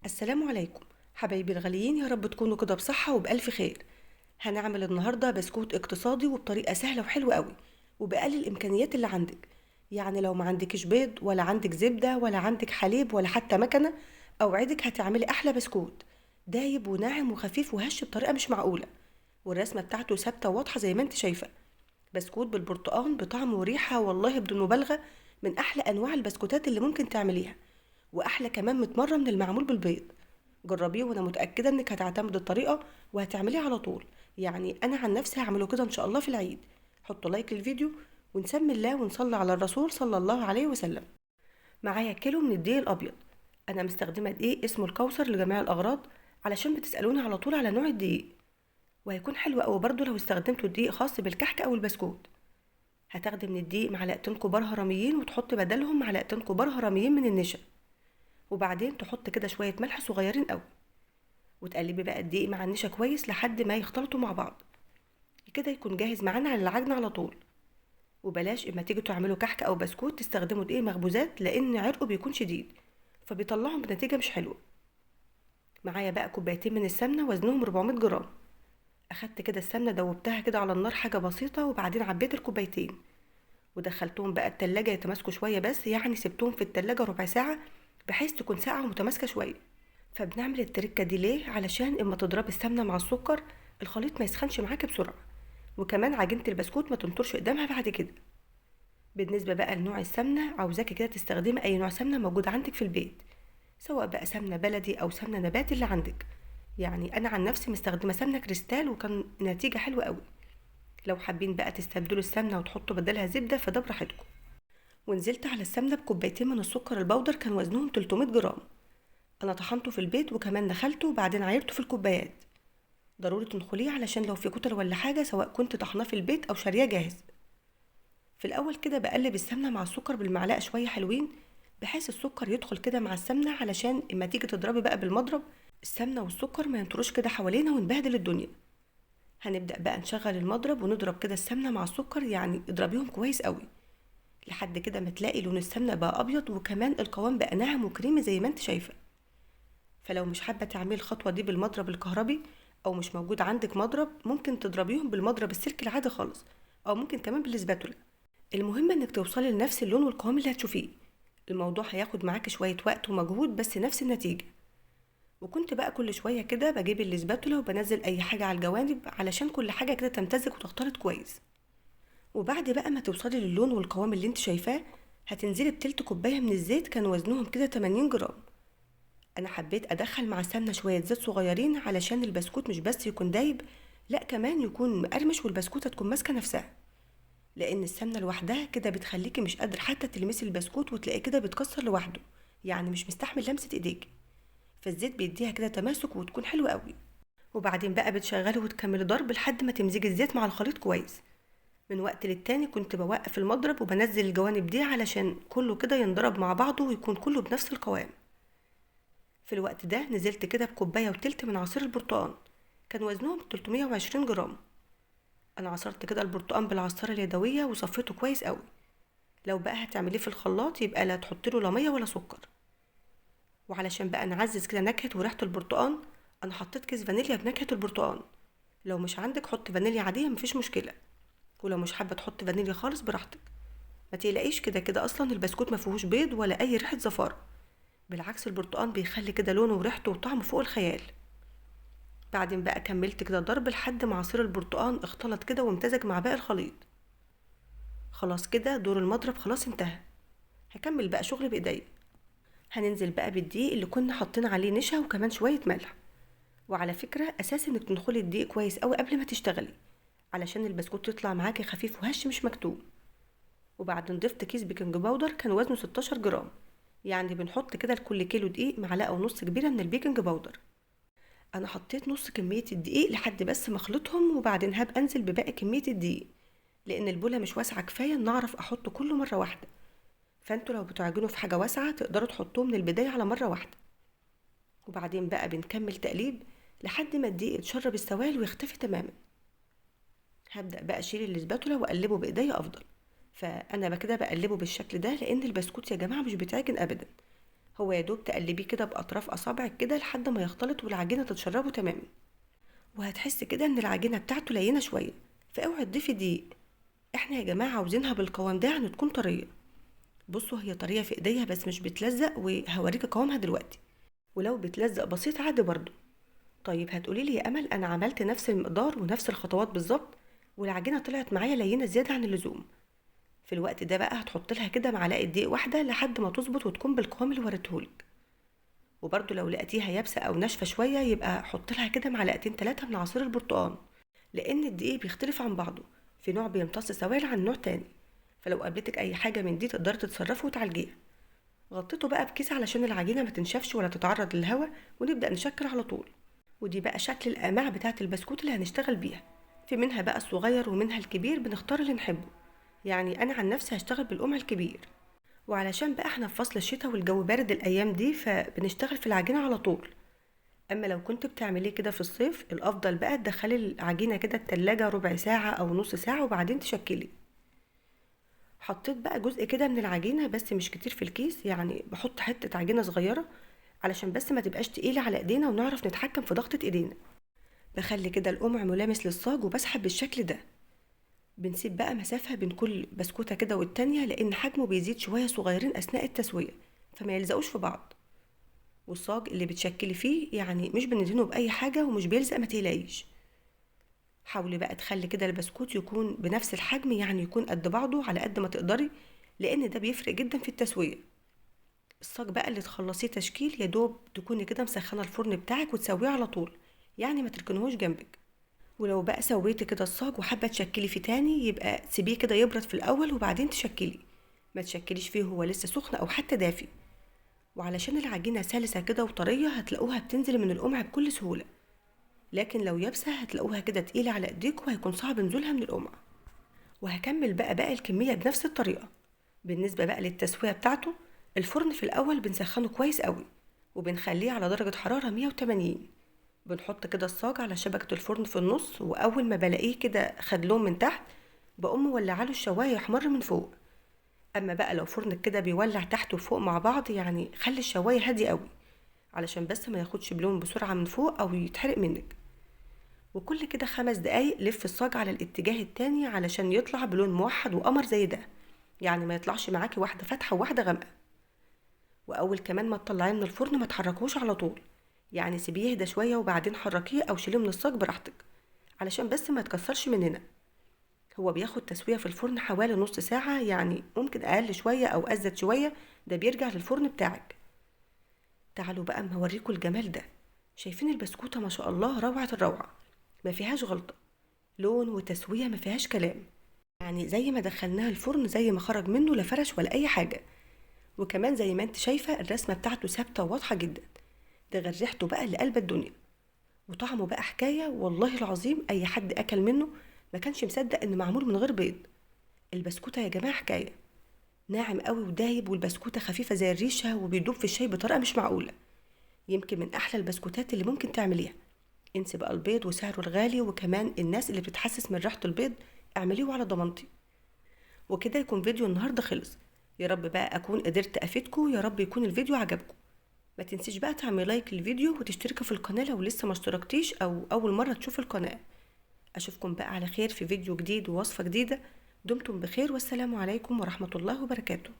السلام عليكم حبايبي الغاليين، يا رب تكونوا كده بصحة وبألف خير. هنعمل النهاردة بسكوت اقتصادي وبطريقة سهلة وحلوة قوي وبأقل الإمكانيات اللي عندك. يعني لو ما عندكش بيض ولا عندك زبدة ولا عندك حليب ولا حتى مكنة، أوعدك هتعملي أحلى بسكوت دايب وناعم وخفيف وهش بطريقة مش معقولة، والرسمة بتاعته ثابتة وواضحة زي ما انت شايفة. بسكوت بالبرتقال بطعم وريحة والله بدون مبالغة من أحلى أنواع البسكوتات اللي ممكن تعمليها، وأحلى كمان متمرة من المعمول بالبيض. جربيه وانا متأكدة انك هتعتمد الطريقة وهتعمليه على طول. يعني انا عن نفسي هعمله كده ان شاء الله في العيد. حطوا لايك للفيديو ونسمي الله ونصلي على الرسول صلى الله عليه وسلم. معايا كيلو من الدقيق الابيض، انا مستخدمة دقيق اسمه الكوثر لجميع الاغراض علشان بتسالوني على طول على نوع الدقيق، وهيكون حلو قوي برده لو استخدمتوا دقيق خاص بالكحك او البسكوت. هتاخدي من الدقيق معلقتين كبار هرميين وتحطي بدلهم معلقتين كبار هرميين من النشا، وبعدين تحط كده شوية ملح صغيرين قوي، وتقلبي بقى الدقيق مع النشا كويس لحد ما يختلطوا مع بعض كده، يكون جاهز معانا على العجن على طول. وبلاش اما تيجوا تعملوا كحك او بسكوت تستخدموا دقيق مخبوزات لان عرقه بيكون شديد فبيطلعهم بنتيجة مش حلوة. معايا بقى كوبايتين من السمنة وزنهم 400 جرام. اخدت كده السمنة دوبتها كده على النار حاجة بسيطة، وبعدين عبيت الكوبايتين ودخلتهم بقى التلاجة يتماسكوا شوية، بس يعني سبتهم في التلاجة ربع ساعة بحيث تكون ساقعه ومتماسكه شوية. فبنعمل التركة دي ليه؟ علشان اما تضربي السمنة مع السكر الخليط ما يسخنش معاكي بسرعة، وكمان عجينه البسكوت ما تنطرش قدامها بعد كده. بالنسبة بقى لنوع السمنة، عاوزاكي كده تستخدمي اي نوع سمنه موجود عندك في البيت، سواء بقى سمنه بلدي او سمنه نباتي اللي عندك. يعني انا عن نفسي مستخدمة سمنه كريستال وكان نتيجة حلوة قوي. لو حابين بقى تستبدلوا السمنة وتحطوا بدلها زبدة فده براحتكم. ونزلت على السمنة بكوبايتين من السكر البودر كان وزنهم 300 جرام. انا طحنته في البيت وكمان نخلته وبعدين عايرته في الكوبايات. ضروري تنخليه علشان لو في كتل ولا حاجة، سواء كنت طحناه في البيت او شارياه جاهز. في الاول كده بقلب السمنة مع السكر بالمعلقه شوية حلوين بحيث السكر يدخل كده مع السمنة، علشان اما تيجي تضربي بقى بالمضرب السمنة والسكر ما ينطروش كده حوالينا ونبهدل الدنيا. هنبدا بقى نشغل المضرب ونضرب كده السمنة مع السكر، يعني اضربيهم كويس قوي لحد كده ما تلاقي لون السمنة بقى ابيض وكمان القوام بقى ناعم وكريمي زي ما انت شايفه. فلو مش حابة تعملي الخطوة دي بالمضرب الكهربي او مش موجود عندك مضرب، ممكن تضربيهم بالمضرب السلك العادي خالص، او ممكن كمان بالاسباتولا. المهم انك توصلي لنفس اللون والقوام اللي هتشوفيه. الموضوع هياخد معاكي شوية وقت ومجهود بس نفس النتيجة. وكنت بقى كل شوية كده بجيب الاسباتولا وبنزل اي حاجة على الجوانب علشان كل حاجة كده تمتزج وتختلط كويس. وبعد بقى ما توصلي للون والقوام اللي انت شايفاه، هتنزلي بتلت كوباية من الزيت كان وزنهم كده 80 جرام. انا حبيت ادخل مع السمنة شوية زيت صغيرين علشان البسكوت مش بس يكون دايب، لا كمان يكون مقرمش والبسكوته تكون ماسكه نفسها، لان السمنة لوحدها كده بتخليكي مش قادرة حتى تلمسي البسكوت وتلاقيه كده بيتكسر لوحده، يعني مش مستحمل لمسه ايديك. فالزيت بيديها كده تماسك وتكون حلوة قوي. وبعدين بقى بتشغلي وتكملي ضرب لحد ما تمزجي الزيت مع الخليط كويس. من وقت للتاني كنت بوقف المضرب وبنزل الجوانب دي علشان كله كده ينضرب مع بعضه ويكون كله بنفس القوام. في الوقت ده نزلت كده بكوبايه وتلت من عصير البرتقال كان وزنهم 320 جرام. انا عصرت كده البرتقال بالعصاره اليدوية وصفيته كويس قوي. لو بقى هتعمليه في الخلاط يبقى لا تحطي له لا مية ولا سكر. وعلشان بقى نعزز كده نكهة وريحه البرتقال، انا حطيت كيس فانيليا بنكهه البرتقال. لو مش عندك حط فانيليا عادية مفيش مشكلة، ولو مش حابة تحط فانيليا خالص براحتك، ما تقلقيش كده كده اصلا البسكوت ما فيهوش بيض ولا اي ريحه زفاره، بالعكس البرتقال بيخلي كده لونه وريحته وطعمه فوق الخيال. بعدين بقى كملت كده ضرب لحد ما عصير البرتقال اختلط كده وامتزج مع باقي الخليط. خلاص كده دور المضرب خلاص انتهى. هكمل بقى شغل بايديا. هننزل بقى بالدقيق اللي كنا حاطين عليه نشا وكمان شوية ملح. وعلى فكرة اساس انك تنخلي الدقيق كويس قوي قبل ما تشتغلي علشان البسكوت يطلع معاكي خفيف وهش مش مكتوم. وبعدين ضفت كيس baking powder كان وزنه 16 جرام، يعني بنحط كده لكل كيلو دقيق معلقه ونص كبيرة من ال baking powder. انا حطيت نص كمية الدقيق لحد بس ما اخلطهم، وبعدين هبقى انزل بباقي كمية الدقيق لان البوله مش واسعة كفاية ان اعرف احطه كله مرة واحدة. فانتوا لو بتعجنوا في حاجة واسعة تقدروا تحطوه من البداية على مرة واحدة. وبعدين بقى بنكمل تقليب لحد ما الدقيق يتشرب السوائل ويختفي تماما. هبدا بقى اشيل الاسباتولا واقلبه بايديا افضل. فانا بقى كده بقلبه بالشكل ده لان البسكوت يا جماعة مش بيتعجن ابدا، هو يا دوب تقلبيه كده باطراف اصابعك كده لحد ما يختلط والعجينه تتشربه تماما. وهتحس كده ان العجينة بتاعته لينه شوية، فاوعي تضيفي دقيق. احنا يا جماعة عاوزينها بالقوام ده، يعني تكون طرية. بصوا هي طرية في ايديها بس مش بتلزق، وهوريكي قوامها دلوقتي. ولو بتلزق بسيط عادي برضو. طيب هتقولي لي يا امل انا عملت نفس المقدار ونفس الخطوات بالظبط والعجينه طلعت معايا لينه زيادة عن اللزوم. في الوقت ده بقى هتحط لها كده معلقه دقيق واحدة لحد ما تظبط وتكون بالقوام اللي وريتهولك. وبرده لو لقيتيها يابسة او ناشفة شوية يبقى حط لها كده معلقتين 3 من عصير البرتقال، لان الدقيق بيختلف عن بعضه، في نوع بيمتص سوائل عن نوع تاني، فلو قابلتك اي حاجة من دي تقدري تتصرفي وتعالجيها. غطيته بقى بكيس علشان العجينة ما تنشفش ولا تتعرض للهواء، ونبدا نشكل على طول. ودي بقى شكل القماع بتاعه البسكوت اللي هنشتغل بيها، في منها بقى الصغير ومنها الكبير، بنختار اللي نحبه. يعني انا عن نفسي هشتغل بالقمع الكبير، وعلشان بقى احنا في فصل الشتاء والجو بارد الايام دي فبنشتغل في العجينة على طول. اما لو كنت بتعمليه كده في الصيف الافضل بقى تدخلي العجينة كده التلاجة ربع ساعة او نص ساعة وبعدين تشكلي. حطيت بقى جزء كده من العجينة بس مش كتير في الكيس، يعني بحط حتة عجينه صغيرة علشان بس ما تبقاش تقيلة على ايدينا ونعرف نتحكم في ضغطه ايدينا. بخلي كده القمع ملامس للصاج وبسحب بالشكل ده. بنسيب بقى مسافة بين كل بسكوته كده والتانية، لان حجمه بيزيد شوية صغيرين اثناء التسوية فما يلزقوش في بعض. والصاج اللي بتشكلي فيه يعني مش بندهنه باي حاجة ومش بيلزق، ما تقلقيش. حاولي بقى تخلي كده البسكوت يكون بنفس الحجم، يعني يكون قد بعضه على قد ما تقدري، لان ده بيفرق جدا في التسوية. الصاج بقى اللي تخلصيه تشكيل يا دوب تكوني كده مسخنه الفرن بتاعك وتسويه على طول، يعني ما تركنهوش جنبك. ولو بقى سويتي كده الصاج وحابة تشكلي فيه تاني يبقى تسيبيه كده يبرد في الاول وبعدين تشكلي، ما تشكليش فيه هو لسه سخن او حتى دافي. وعلشان العجينة سلسه كده وطريه هتلاقوها بتنزل من القمع بكل سهولة، لكن لو يابسة هتلاقوها كده تقيلة على ايديك وهيكون صعب نزولها من القمع. وهكمل بقى باقي الكمية بنفس الطريقة. بالنسبة بقى للتسويه بتاعته، الفرن في الاول بنسخنه كويس قوي وبنخليه على درجه حرارة 180. بنحط كده الصاج على شبكة الفرن في النص، واول ما بلاقيه كده خد لون من تحت بقوم مولعه له الشوايه يحمر من فوق. اما بقى لو فرنك كده بيولع تحت وفوق مع بعض، يعني خلي الشوايه هادية قوي علشان بس ما ياخدش بلون بسرعة من فوق او يتحرق منك. وكل كده 5 دقايق لف الصاج على الاتجاه التاني علشان يطلع بلون موحد وقمر زي ده، يعني ما يطلعش معاكي واحدة فاتحة وواحدة غامقه. واول كمان ما تطلعيه من الفرن ما تحركوش على طول، يعني سيبيه يهدى شوية وبعدين حركية او شيليه من الصاج براحتك علشان بس ما يتكسرش مننا. هو بياخد تسويه في الفرن حوالي نص ساعة، يعني ممكن اقل شوية او ازيد شوية، ده بيرجع للفرن بتاعك. تعالوا بقى اما اوريكم الجمال ده. شايفين البسكوته ما شاء الله روعه الروعة، ما فيهاش غلطه، لون وتسويه ما فيهاش كلام، يعني زي ما دخلناها الفرن زي ما خرج منه لا فرش ولا اي حاجة. وكمان زي ما انت شايفه الرسمة بتاعته ثابتة وواضحة جدا، ده غير ريحته بقى اللي قلب الدنيا، وطعمه بقى حكاية والله العظيم. اي حد اكل منه ما كانش مصدق ان معمول من غير بيض. البسكوته يا جماعة حكاية، ناعم قوي ودايب، والبسكوته خفيفة زي الريشة وبيدوب في الشاي بطريقة مش معقولة. يمكن من احلى البسكوتات اللي ممكن تعمليها. انسي بقى البيض وسعره الغالي، وكمان الناس اللي بتتحسس من ريحه البيض اعمليه على ضمانتي. وكده يكون فيديو النهارده خلص. يا رب بقى اكون قدرت افيدكم، يا رب يكون الفيديو عجبكم. ما تنسيش بقى تعملي لايك للفيديو وتشتركي في القناة لو لسه ما اشتركتيش او اول مرة تشوفي القناة. اشوفكم بقى على خير في فيديو جديد ووصفه جديدة. دمتم بخير، والسلام عليكم ورحمة الله وبركاته.